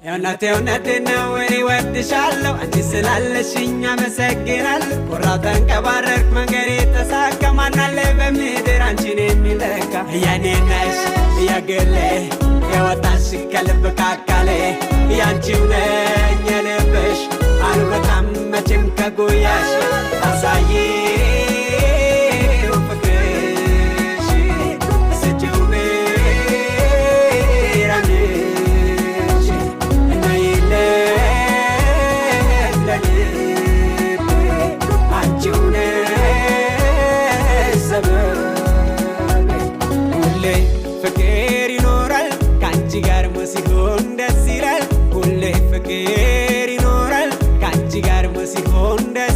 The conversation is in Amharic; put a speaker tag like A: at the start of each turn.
A: እውነቴ እውነቴ ነው፣ እኔ እወድሻለሁ። አንቺ ስላለሽኝ አመሰግናለሁ። ኮራው ተንቀባረርክ፣ መንገዴ ተሳካ። ማናለ በምድር አንቺን የሚለካ? የኔ ነሽ የግሌ፣ የወጣሽ ከልብ ካካሌ። ያንቺው ነኝ የልብሽ፣ አልወጣም መቼም ከጉያሽ። አሳይው ፍቅርሽ፣ ስጪው ብርሃንሽ፣ ነይለት ለልቤ፣ አንቺው ነሽ ሰበቤ። ሁሌ ፍቅር ይኖራል ከአንቺ ጋር ሲሆን ደስ ይላል። ሁሌ ፍቅር ይኖራል ከአንቺ ጋር ሲሆን ደስ